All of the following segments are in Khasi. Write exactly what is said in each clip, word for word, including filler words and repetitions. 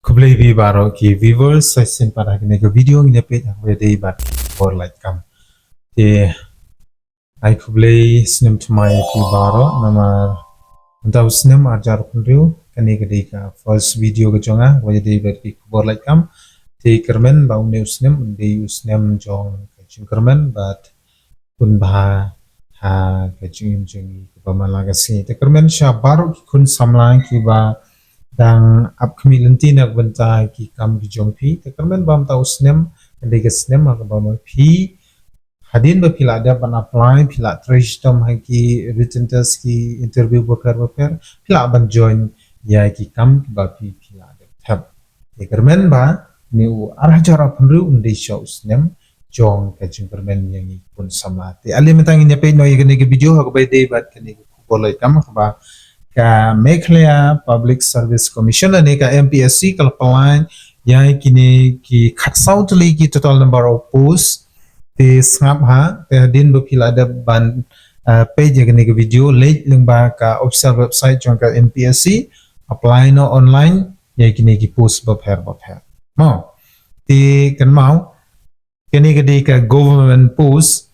Khublei phi baroh ki viewers, sa shisien pat ha kane ka video ngin ïa peit ha kaba ïadei bad ki khubor lait kam. Te ai khublei snem thymmai ïa phi baroh namar mynta u snem ar hajar arphew hynriew kane ka dei ka first video ka jong nga ha kaba ïadei bad ki khubor lait kam. Te kyrmen ba une u snem un dei u snem jong ka jingkyrmen bad un bha ha ka jingim jong ngi kaba man la ka sngi. Te kyrmen sha baroh ki khun samla kiba dang ap khmih lynti na ka bynta ki kam ki jong phi. Te kyrmen ba mynta u snem ka dei ka snem ha kaba ma phi, hadien ba phi la dep ban apply, phi la trei shitom ha ki written test, ki interview bapher bapher, phi lah ban join ïa ki kam kiba phi, phi la dep thep. Te kyrmen ba une u ar hajar arphew hynriew un dei sha u snem jong ka jingkyrmen ïa ngi ki khun samla. Te ale mynta ngin ïa peit noh ïa kane ka video ha kaba ïadei bad kane ka khubor lait kam ha kaba ka Meghalaya Public Service Commission lane ka M P S C ka la pynlait ïa kine ki khatsaw tylli ki total number of post. Te sngap ha, te hadien ba phi la dep ban, ah, peit ïa kane ka video, leit lyngba ka official website jong ka M P S C, apply noh online ïa kine ki post bapher bapher. Mo. Te kynmaw, kane ka dei ka government post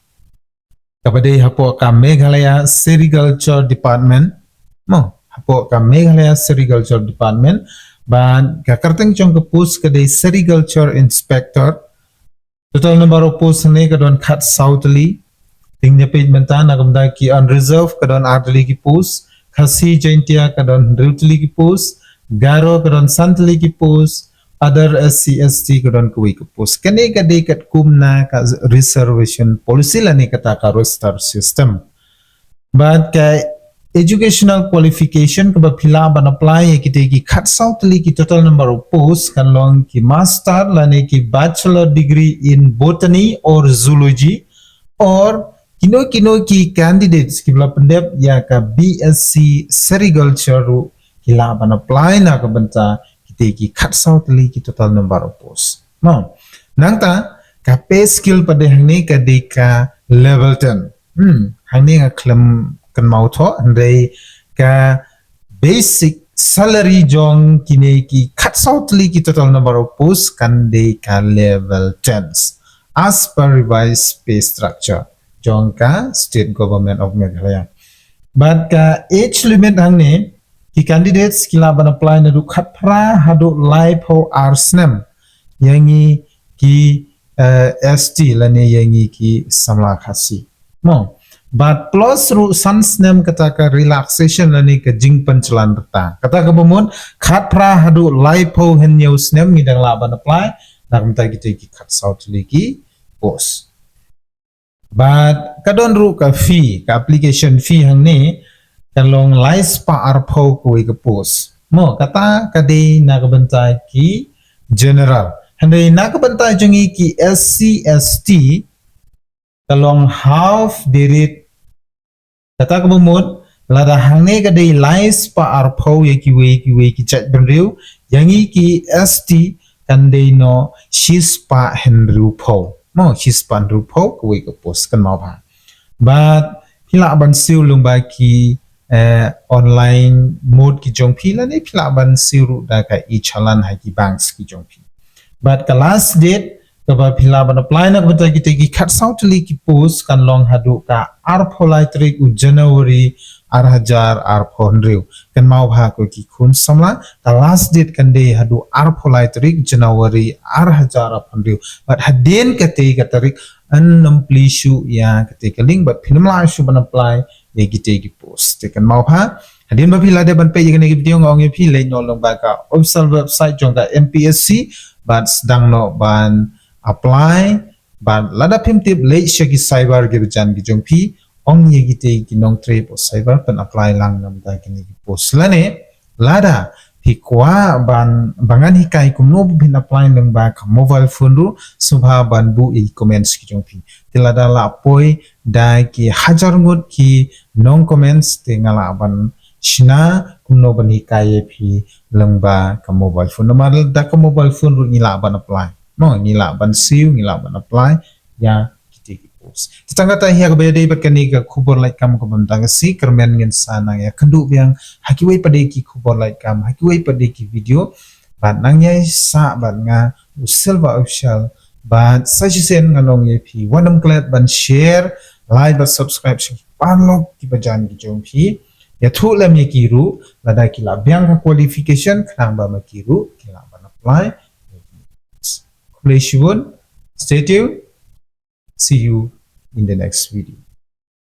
kaba dei hapoh ka Meghalaya Sericulture Department. Mo, hapoh ka Meghalaya Sericulture Department. Bad ka kyrteng jong ka post ka dei Sericulture Inspector. Total number of post hangne ka don khatsaw tylli. Te ngin ïa peit mynta na ka bynta ki unreserved ka don ar tylli ki post. Khasi Jaintia ka don hynriew tylli ki post. Garo ka don san tylli ki post. Other S C S T ka don kawei ka post. Kane ka dei katkum na ka reservation policy lane kata ka roster system. Bad ka educational qualification kaba phi lah ban apply ïa kita ki khatsaw tylli ki total number of post kan long ki master lane ki bachelor degree in botany or zoology, or kino kino ki candidates kiba la pyndep ïa ka B S C Sericulture ruh ki lah ban apply na ka bynta kita ki khatsaw tylli ki total number of post. No. Nangta ka pay scale pat de hangne ka dei ka level ten. Hmm, hangne nga khlem kynmaw thoh, hynrei ka basic salary jong kine ki khatsaw tylli ki total number of post kan dei ka level ten as per revised pay structure jong ka State Government of Meghalaya. Bad ka age limit hangne, ki candidates ki lah ban apply naduh khatphra haduh laiphew ar snem. Ïa ngi ki, eh, S T lane ïa ngi ki samla Khasi. Mo. Bad plus ruh san snem kata ka relaxation lane ka jingpynjlan rta. Kata kaba mut khatphra haduh laiphew hynñiew snem ngi dang lah ban apply na ka bynta kita ki khatsaw tylli ki post. Bad ka don ruh ka fee, ka application fee hangne ka long lai spah arphew kawei ka post. Mo, kata ka dei na ka bynta ki general. Hynrei na ka bynta jong ngi ki S C S T ka long half the rate. Kata kaba mut lada hangne ka dei lai spah arphew ïa kiwei kiwei ki jait bynriew, ïa ngi ki S T kan dei noh shi spah hynriewphew. Mo, shi spah hynriewphew kawei ka post, kynmaw bha. Bad phi lah ban siew lyngba ki, eh, online mode ki jong phi lane phi lah ban siew ruh da ka e-challan ha ki banks ki jong phi. Bad ka last date kaba phi lah ban apply na ka bynta kita ki khatsaw tylli ki post kan long haduh ka arphew lai tarik u January ar hajar arphew hynriew. Kynmaw bha ko ki khun samla, ka last date kan dei haduh arphew lai tarik January ar hajar arphew hynriew. Bad hadien kata ka tarik yn ym plie shuh ïa kata ka link bad phin ym lah shuh ban apply ïa kita ki post. Te kynmaw bha, hadien ba phi la dep ban peit ïa kane ka video nga ong ïa phi leit noh lyngba ka official website jong ka M P S C bad sdang noh ban apply. Bad lada phim tip leit sha ki cyber kiba jan ki jong phi, ong ïa kita ki nongtrei hapoh cyber pyn apply lang na ka bynta kine ki post. Lane lada phi kwah ban, ba ngan hikai kumno ba phin apply lyngba ka mobile phone ruh, sngewbha ban buh ïa ki comments ki jong phi. Te lada la poi da ki hajar ngut ki nong comments te nga lah ban shna kumno ban hikai ïa phi lyngba ka mobile phone. Namar da ka mobile phone ruh ngi lah ban apply. Mo, ngi lah ban siew, ngi lah ban apply ïa kita ki post. Te tang kata hi ha kaba ïadei bad kane ka khubor lait kam kaba mynta ka sngi, kyrmen ngin sa nang ïakynduh biang ha kiwei pat de ki khubor lait kam, ha kiwei pat de ki video. Bad nang ïai sah bad nga u Silver Official. Bad sa shisien ngan ong ïa phi, wat nym klet ban share, like bad subscribe sha ki paralok kiba jan ki jong phi. Ïathuh lem ïa ki ruh lada ki la biang ka qualification, khnang ba ma ki ruh ki lah ban apply. Khublei shibun. Stay tuned. See you in the next video.